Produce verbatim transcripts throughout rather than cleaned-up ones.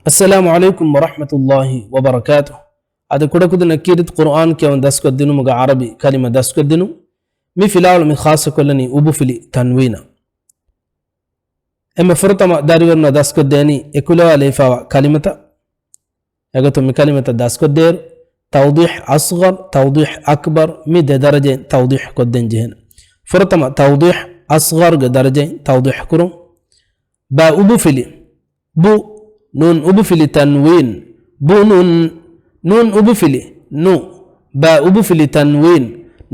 އައްސަލާމު ޢަލައިކުމް ވަރަޙްމަތުﷲި ވަބަރަކާތުހު. އަދި ކުޑަކުދިންނަށް ކީރިތި ޤުރުއާން ކިޔަވަން ދަސްކޮށްދިނުމުގެ ޢަރަބި ކަލިމަ ދަސްކޮށްދިނުން. މި ފިލާވަޅު މި ޚާއްޞަކޮށްލަނީ އުބުފިލި ތަންވީނަށް. އެންމެ ފުރަތަމަ ދަރިވަރުންނަށް ދަސްކޮށްދޭނީ އެކުލަވާލައިފާވާ ކަލިމަތައް. އެގޮތުން މި ކަލިމަތައް ދަސްކޮށްދޭއިރު، ތައުޟީޙް އަޞްޣަރު، ތައުޟީޙް އަކްބަރު، މި ދެ ދަރަޖައިން ތައުޟީޙް ކޮށްދޭން ޖެހޭނެ. ފުރަތަމަ ތައުޟީޙް އަޞްޣަރުގެ ދަރަޖައިން ތައުޟީޙް ކުރުން. ބާ އުބުފިލި، ބު. ނޫން އުބުފިލި ތަންވީން، ބުނުން. ނޫން އުބުފިލި، ނު. ބާ އުބުފިލި ތަންވީން،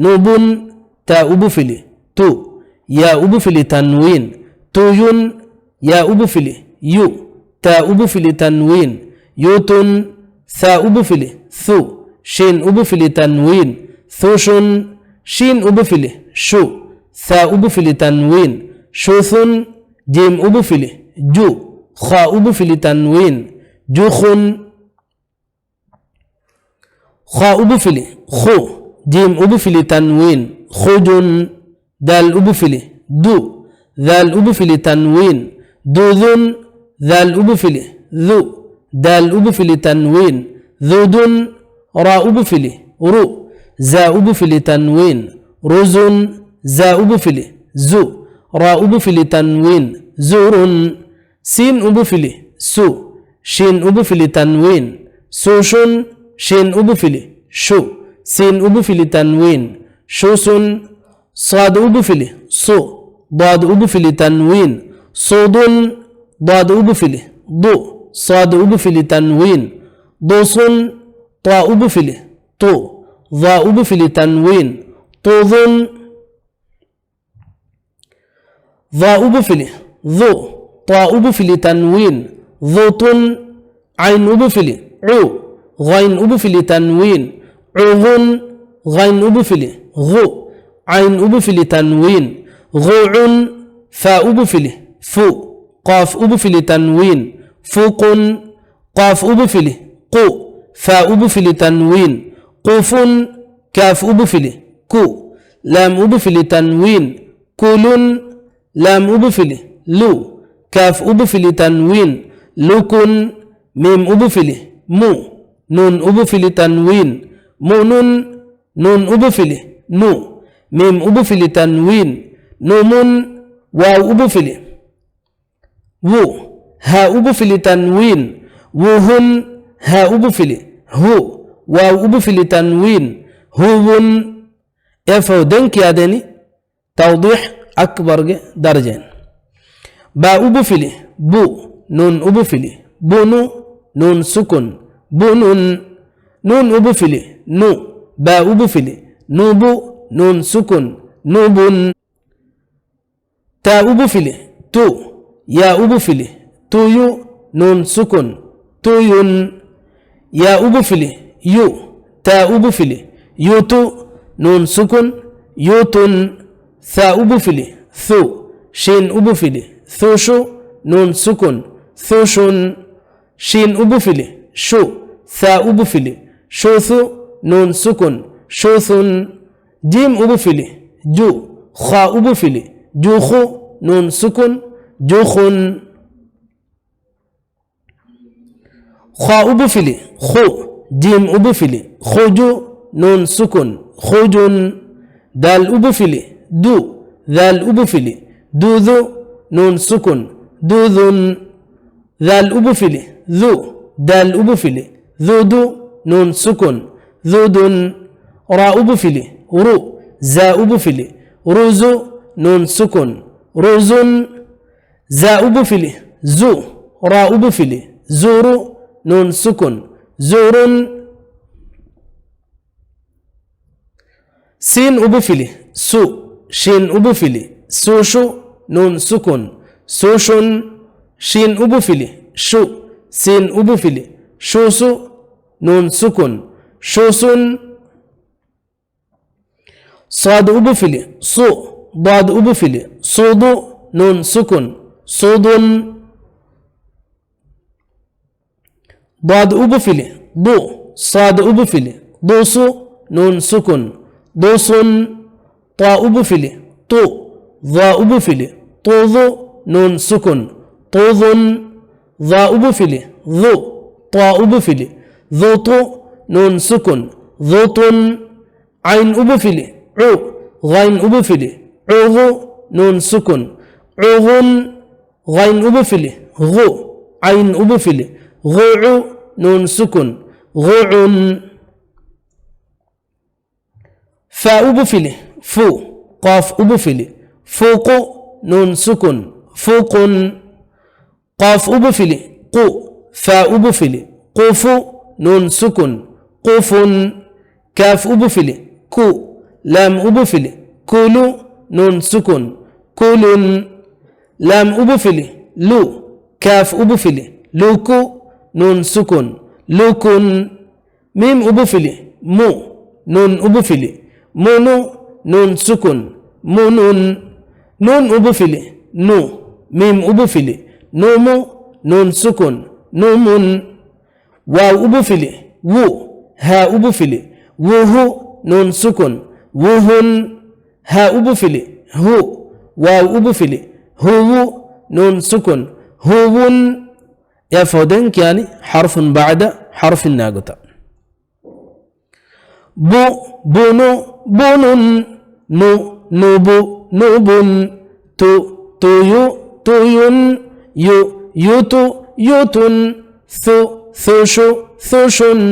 ނުބުން. ތާ އުބުފިލި، ތު. ޔާ އުބުފިލި ތަންވީން، ތުޔުން. ޔާ އުބުފިލި، ޔު. ތާ އުބުފިލި ތަންވީން، ޔުތުން. ޘާ އުބުފިލި، ޘު. ޝީން އުބުފިލި ތަންވީން، ޘުޝުން. ޝީން އުބުފިލި، ޝު. ޘާ އުބުފިލި ތަންވީން، ޝުޘުން. ޖީމް އުބުފިލި، ޖު. ޚާ އުބުފިލި ތަންވީން، ޖުޚުން. ޚާ އުބުފިލި، ޚު. ޖީމް އުބުފިލި ތަންވީން، ޚުޖުން. ދާލް އުބުފިލި، ދު. ޛާލް އުބުފިލި ތަންވީން، ދުޛުން. ޛާލް އުބުފިލި، ޛު. ދާލް އުބުފިލި ތަންވީން، ޛުދުން. ރާ އުބުފިލި، ރު. ޒާ އުބުފިލި ތަންވީން، ރުޒުން. ޒާ އުބުފިލި، ޒު. ރާ އުބުފިލި ތަންވީން، ޒުރުން. ސީން އުބުފިލި، ސު. ޝީން އުބުފިލި ތަންވީން، ސުޝުން. ޝީން އުބުފިލި، ޝު. ސީން އުބުފިލި ތަންވީން، ޝުސުން. ޞާދު އުބުފިލި، ޞު. ޟާދު އުބުފިލި ތަންވީން، ޞުޟުން. ޟާދު އުބުފިލި، ޟު. ޞާދު އުބުފިލި ތަންވީން، ޟުޞުން. ޠާ އުބުފިލި، ޠު. ޡާ އުބުފިލި ތަންވީން، ޠުޟުން. ޡާ އުބުފިލި، ޡު. ޠާ އުބުފިލި ތަންވީން، ޡުޠުން. ޢައިން އުބުފިލި، ޢު. ޣައިން އުބުފިލި ތަންވީން، ޢުޣުން. ޣައިން އުބުފިލި، ޣު. ޢައިން އުބުފިލި ތަންވީން، ޣުޢުން. ފާ އުބުފިލި، ފު. ޤާފް އުބުފިލި ތަންވީން، ފުޤުން. ޤާފް އުބުފިލި، ޤު. ފާ އުބުފިލި ތަންވީން، ޤުފުން. ކާފް އުބުފިލި، ކު. ލާމް އުބުފިލި ތަންވީން، ކުލުން. ލާމް އުބުފިލި، ލު. ކާފް އުބުފިލި ތަންވީން، ލުކުން. މީމް އުބުފިލި، މު. ނޫން އުބުފިލި ތަންވީން، މުނުން. ނޫން އުބުފިލި، ނު. މީމް އުބުފިލި ތަންވީން، ނުމުން. ވާވް އުބުފިލި، ވު. ހާ އުބުފިލި ތަންވީން، ވުހުން. ހާ އުބުފިލި، ހު. ވާވް އުބުފިލި ތަންވީން، ހުވުން. އެފަހު ދެން ކިޔާދޭނީ ތައުޟީޙް އަކްބަރުގެ ދަރަޖައިން. ބާ އުބުފިލި، ބު. ނޫން އުބުފިލި، ބުނު. ނޫން ސުކުން، ބުނުން. ނޫން އުބުފިލި، ނު. ބާ އުބުފިލި، ނުބު. ނޫން ސުކުން، ނުބުން. ތާ އުބުފިލި، ތު. ޔާ އުބުފިލި، ތުޔު. ނޫން ސުކުން، ތުޔުން. ޔާ އުބުފިލި، ޔު. ތާ އުބުފިލި، ޔުތު. ނޫން ސުކުން، ޔުތުން. ޘާ އުބުފިލި، ޘު. ޝީން އުބުފިލި، ޘުޝު. ނޫން ސުކުން، ޘުޝުން. ޝީން އުބުފިލި، ޝު. ޘާ އުބުފިލި، ޝުޘު. ނޫން ސުކުން، ޝުޘުން. ޖީމް އުބުފިލި، ޖު. ޚާ އުބުފިލި، ޖުޚު. ނޫން ސުކުން، ޖުޚުން. ޚާ އުބުފިލި، ޚު. ޖީމް އުބުފިލި، ޚުޖު. ނޫން ސުކުން، ޚުޖުން. ދާލް އުބުފިލި، ދު. ޛާލް އުބުފިލި، ދުޛު. ނޫން ސުކުން، ދުޛުން. ޛާލް އުބުފިލި، ޛު. ދާލް އުބުފިލި، ޛުދު. ނޫން ސުކުން، ޛުދުން. ރާ އުބުފިލި، ރު. ޒާ އުބުފިލި، ރުޒު. ނޫން ސުކުން، ރުޒުން. ޒާ އުބުފިލި، ޒު. ރާ އުބުފިލި، ޒުރު. ނޫން ސުކުން، ޒުރުން. ސީން އުބުފިލި، ސު. ޝީން އުބުފިލި، ސުޝު. ނޫން ސުކުން، ސުޝުން. ޝީން އުބުފިލި، ޝު. ސީން އުބުފިލި، ޝުސު. ނޫން ސުކުން، ޝުސުން. ޞާދު އުބުފިލި، ޞު. ޟާދު އުބުފިލި، ޞުޟު. ނޫން ސުކުން، ޞުޟުން. ޟާދު އުބުފިލި، ޟު. ޞާދު އުބުފިލި، ޟުޞު. ނޫން ސުކުން، ޟުޞުން. ޠާ އުބުފިލި، ޠު. ޡާ އުބުފިލި، ޠުޡު. ނޫން ސުކުން، ޠުޡުން. ޟާ އުބުފިލި، ޡު. ޠާ އުބުފިލި، ޡުޠު. ނޫން ސުކުން، ޡުޠުން. ޢައިން އުބުފިލި، ޢު. ޣައިން އުބުފިލި، ޢުޣު. ނޫން ސުކުން، ޢުޣުން. ޣައިން އުބުފިލި، ޣު. ޢައިން އުބުފިލި، ޣުޢު. ނޫން ސުކުން، ޣުޢުން. ފާ އުބުފިލި، ފު. ޤާފް އުބުފިލި، ފުޤު. ނޫން ސުކުން، ފުޤުން. ޤާފް އުބުފިލި، ޤު. ފާ އުބުފިލި، ޤުފު. ނޫން ސުކުން، ޤުފުން. ކާފް އުބުފިލި، ކު. ލާމް އުބުފިލި، ކުލު. ނޫން ސުކުން، ކުލުން. ލާމް އުބުފިލި، ލު. ކާފް އުބުފިލި، ލުކު. ނޫން ސުކުން، ލުކުން. މީމް އުބުފިލި، މު. ނޫން އުބުފިލި، މުނު. ނޫން ސުކުން، މުނުން. ނޫން އުބުފިލި، ނު. މީމް އުބުފިލި، ނުމު. ނޫން ސުކުން، ނުމުން. ވާވް އުބުފިލި، ވު. ހާ އުބުފިލި، ވުހު. ނޫން ސުކުން، ވުހުން. ހާ އުބުފިލި، ހު. ވާވް އުބުފިލި، ހުވު. ނޫން ސުކުން، ހުވުން. އެއަށްފަހު ދެން ކިޔާނީ ޙަރްފުން ބަޢުދަ ޙަރްފިން ނާގޮތަށް. ބު، ބުނު، ބުނުން. ނު، ނުބު، ނުބުން. ތު، ތުޔު، ތުޔުން. ޔު، ޔުތު، ޔުތުން. ޘު، ޘުޝު، ޘުޝުން.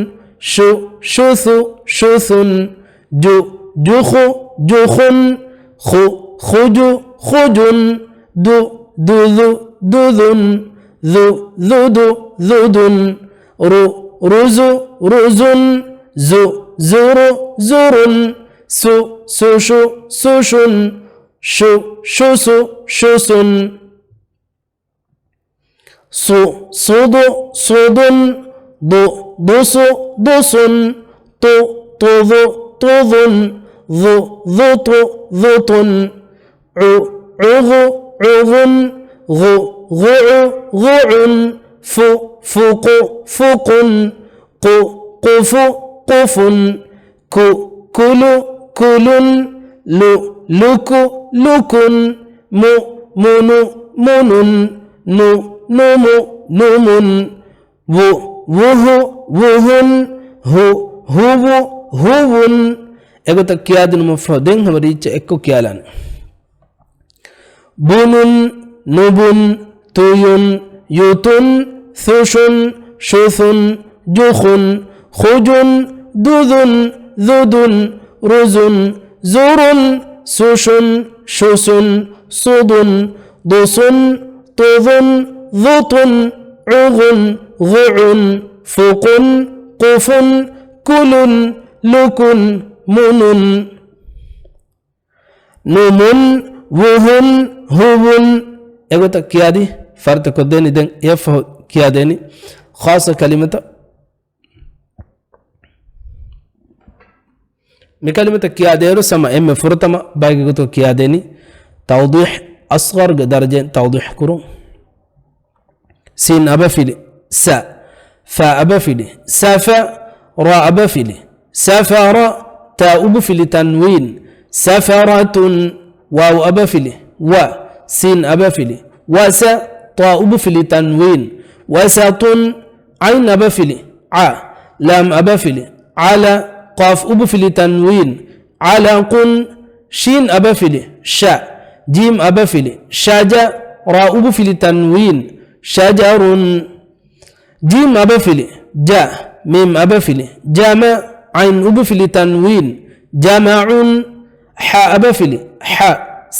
ޝު، ޝުޘު، ޝުޘުން. ޖު، ޖުޚު، ޖުޚުން. ޚު، ޚުޖު، ޚުޖުން. ދު، ދުދު، ދުދުން. ޛު، ޛުދު، ޛުދުން. ރު، ރުޒު، ރުޒުން. ޒު، ޒުރު، ޒުރުން. ސު، ސުޝު، ސުޝުން. ޝު، ޝުސު، ޝުސުން. ޞު، ޞުދު، ޞުދުން. ޟު، ޟުޞު، ޟުޞުން. ޠު، ޠުޡު، ޠުޡުން. ޡު، ޡުޠު، ޡުޠުން. ޢު، ޢުޣު، ޢުޣުން. ޣު، ޣުޢު، ޣުޢުން. ފު، ފުޤު، ފުޤުން. ޤު، ޤުފު، ޤުފުން. ކު، ކުލު، ކުލުން. ލު، ލުކު، ލުކުން. މު، މުނު، މުނުން. ނު، ނުމު، ނުމުން. ވު، ވުހު، ވުހުން. ހު، ހުވު، ހުވުން. އެގޮތަށް ކިޔާދިނުމަށްފަހު ދެން ހަމަ ރީއްޗަށް އެއްކޮށް ކިޔާލާނެ. ބުނުން، ނުބުން، ތުޔުން، ޔުތުން، ޘުޝުން، ޝުޘުން، ޖުޚުން، ޚުޖުން، ދުދުން، ޛުދުން، ރުޒުން، ޒުރުން، ސުޝުން، ޝުޞުން، ޞުދުން، ޟުޞުން، ޠުޡުން، ޡުޠުން، ޢުޣުން، ޣުޢުން، ފުޤުން، ޤުފުން، ކުލުން، ލުކުން، މުނުން. ނުމުން، ވުހުން، ހުވުން. އެގޮތަށް ކިޔާދީ ފަރިތަކޮށްދޭނީ. ދެން އެއަށްފަހު ކިޔާދޭނީ ޚާއްޞަ ކަލިމަތައް. މި ކަލިމަތައް ކިޔާދޭއިރު ސަމަ އެންމެ ފުރަތަމަ ބައެއްގެ ގޮތުގަ ކިޔާދޭނީ ތައުޟީޙް، އަޞްޣަރުގެ ދަރަޖައިން ތައުޟީޙް ކުރުން. ސީން އަބަފިލި، ސަ. ފާ އަބަފިލި، ސަފަ. ރާ އަބަފިލި، ސަފަރަ. ތާ އުބުފިލި ތަންވީން، ސަފަރަތުން. ވާވް އަބަފިލި، ވަ. ސީން އަބަފިލި، ވަސަ. ޠާ އުބުފިލި ތަންވީން، ވަސަޠުން. ޢައިން އަބަފިލި، ޢަ. ލާމް އަބަފިލި، ޢަލަ. ޤާފް އުބުފިލި ތަންވީން، ޢަލަޤުން. ޝީން އަބަފިލި، ޝަ. ޖީމް އަބަފިލި، ޝަޖަ. ރާ އުބުފިލި ތަންވީން، ޝަޖަރުން. ޖީމް އަބަފިލި، ޖަ. މީމް އަބަފިލި، ޖަމަ. ޢައިން އުބުފިލި ތަންވީން، ޖަމަޢުން. ޙާ އަބަފިލި، ޙަ.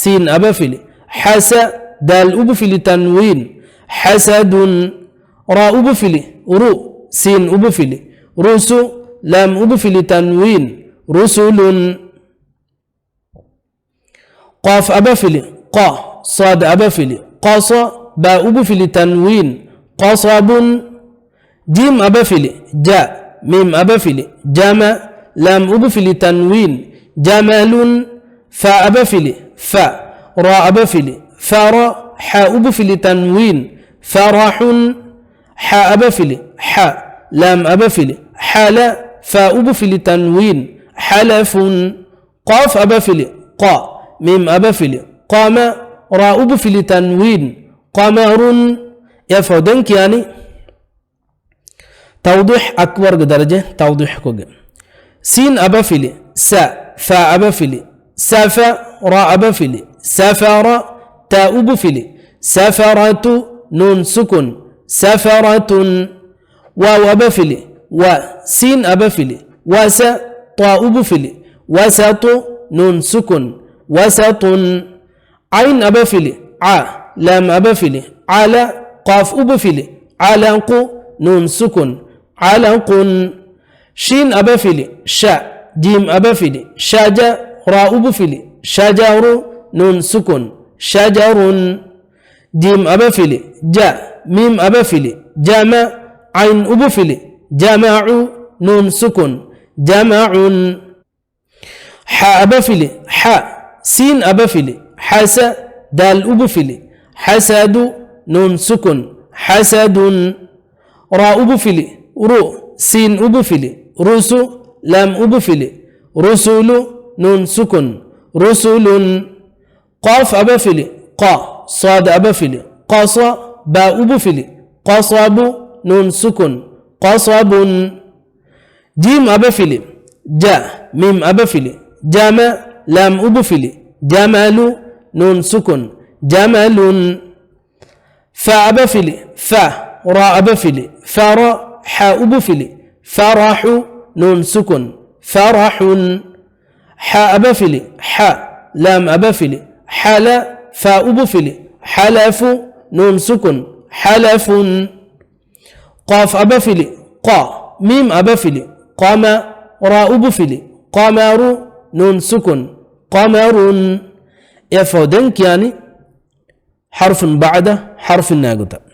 ސީން އަބަފިލި، ޙަސަ. ދާލް އުބުފިލި ތަންވީން، ޙަސަދުން. ރާ އުބުފިލި، ރު. ސީން އުބުފިލި، ރުސު. ލާމް އުބުފިލި ތަންވީން، ރުސުލުން. ޤާފް އަބަފިލި، ޤަ. ޞާދް އަބަފިލި، ޤަޞަ. ބާ އުބުފިލި ތަންވީން، ޤަޞަބުން. ޖީމް އަބަފިލި، ޖަ. މީމް އަބަފިލި، ޖަމަ. ލާމް އުބުފިލި ތަންވީން، ޖަމަލުން. ފާ އަބަފިލި، ފަ. ރާ އަބަފިލި، ފަރަ. ޙާ އުބުފިލި ތަންވީން، ފަރަޙުން. ޙާ އަބަފިލި، ޙަ. ލާމް އަބަފިލި، ޙަލަ. ފާ އުބުފިލި ތަންވީން، ޙަލަފުން. ޤާފް އަބަފިލި، ޤަ. މީމް އަބަފިލި، ޤަމަ. ރާ އުބުފިލި ތަންވީން، ޤަމަރުން. އެ ފަހު ދެން ކިޔާނީ ތައުޟީޙް އަކްބަރުގެ ދަރަޖަ ތައުޟީޙްކޮށްގެން. ސީން އަބަފިލި، ސަ، ފާ އަބަފިލި، ސަފަ، ރާ އަބަފިލި، ސަފަރަ، ތާ އުބުފިލި، ސަފަރަތު، ނޫން ސުކުން، ސަފަރަތުން. ވާވް އަބަފިލި، ވަ، ސީން އަބަފިލި، ވަސަ، ޠާ އުބުފިލި، ވަސަޠު، ނޫން ސުކުން، ވަސަޠުން. ޢައިން އަބަފިލި، ޢަ، ލާމް އަބަފިލި، ޢަލަ، ޤާފް އުބުފިލި، ޢަލަޤު، ނޫން ސުކުން، ޢަލަޤުން. ޝީން އަބަފިލި، ޝަ، ޖީމް އަބަފިލި، ޝަޖަ، ރާ އުބުފިލި، ޝަޖަރު، ނޫން ސުކުން، ޝަޖަރުން. ޖީމް އަބަފިލި، ޖަ، މީމް އަބަފިލި، ޖަމަ، ޢައިން އުބުފިލި، ޖަމަޢު، ނޫން ސުކުން، ޖަމަޢުން. ޙަ އަބަފިލި، ޙަ، ސީން އަބަފިލި، ޙަސަ، ދާލް އުބުފިލި، ޙަސަދު، ނޫން ސުކުން، ޙަސަދުން. ރާ އުބުފިލި، ރު، ސީން އުބުފިލި، ރުސު، ލާމް އުބުފިލި، ރުސުލު، ނޫން ސުކުން، ރުސުލުން. ޤާފް އަބަފިލި، ޤަ، ޞާދް އަބަފިލި، ޤަޞަ، ބާ އުބުފިލި، ޤަޞަބު، ނޫން ސުކުން، ޤަޞަބުން. ޖީމް އަބަފިލި، ޖަ، މީމް އަބަފިލި، ޖަމަ، ލާމް އުބުފިލި، ޖަމަލު، ނޫން ސުކުން، ޖަމަލުން. ފާ އަބަފިލި، ފަ، ރާ އަބަފިލި، ފަރަ، ޙާ އުބުފިލި، ފަރަޙު، ނޫން ސުކުން، ފަރަޙުން. ޙާ އަބަފިލި، ޙަ، ލާމް އަބަފިލި، ޙަލަ، ފާ އުބުފިލި، ޙަލަފު، ނޫން ސުކުން، ޙަލަފުން. ޤާފް އަބަފިލި، ޤަ، މީމް އަބަފިލި، ޤަމަ، ރާ އުބުފިލި، ޤަމަރު، ނޫން ސުކުން، ޤަމަރުން. އެ ފަހު ދެން ކިޔާނީ ޙަރުފުން ބަޢުދަ ޙަރުފިން ނާގޮތަށް.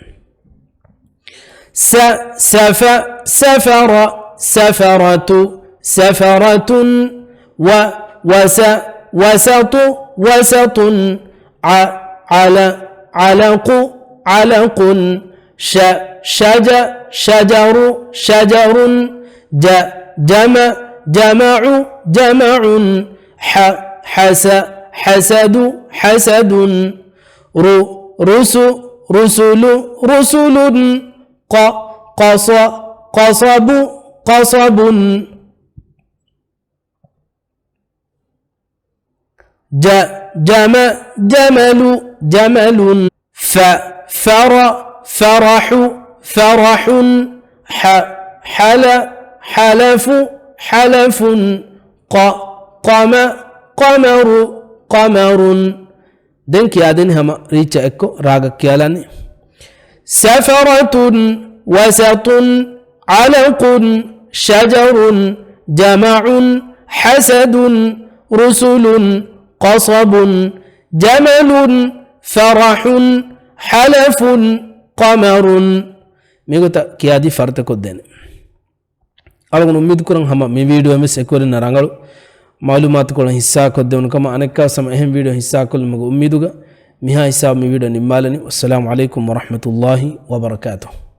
ސަ، ސަފަ، ސަފަރަ، ސަފަރަތު، ސަފަރަތުން. ވަ، ވަސަ، ވަސަޠު، ވަސަޠުން. ޢަ، ޢަލަ، ޢަލަޤު، ޢަލަޤުން. ޝަ، ޝަޖަ، ޝަޖަރު، ޝަޖަރުން. ޖަ، ޖަމަ، ޖަމަޢު، ޖަމަޢުން. ޙަ، ޙަސަ، ޙަސަދު، ޙަސަދުން. ރު، ރުސު، ރުސުލު، ރުސުލުން. ޤަ، ޤަޞަ، ޤަޞަބު، ޤަޞަބުން. ޖަ، ޖަމަ، ޖަމަލު، ޖަމަލުން. ފަ، ފަރަ، ފަރަޙު، ފަރަޙުން. ޙަ، ޙަލަ، ޙަލަފު، ޙަލަފުން. ޤަ، ޤަމަ، ޤަމަރު، ޤަމަރުން. ދެން ކިޔާދެނީ ހަމަ ރީއްޗަށް އެއްކޮށް ރާގަށް ކިޔާލާނީ. ސަފަރަތުން، ވަސަޠުން، ޢަލަޤުން، ޝަޖަރުން، ޖަމަޢުން، ޙަސަދުން، ރުސުލުން، ޤަޞަބުން، ޖަމަލުން، ފަރަޙުން، ޙަލަފުން، ޤަމަރުން. މިގޮތަށް ކިޔާދީ ފަރިތަކޮށްދޭނެ. އަޅުގަނޑު އުއްމީދުކުރަން ހަމަ މި ވީޑިއޯ ވެސް އެކުވެރިންނަށް ރަނގަޅު މަޢުލޫމާތުކޮޅެއް ހިއްސާކޮށްދެވުނު ކަމަށް. އަނެއްކާވެސް ހަމަ އެހެން ވީޑިއޯ ހިއްސާކޮށްލުމުގެ އުއްމީދުގަ މިހާ ހިސާބު މި ވީޑިއޯ ނިންމާލަނީ. ވައްސަލާމު ޢަލައިކުމް ވަރަޙްމަތުﷲ ވަބަރަކާތުހު.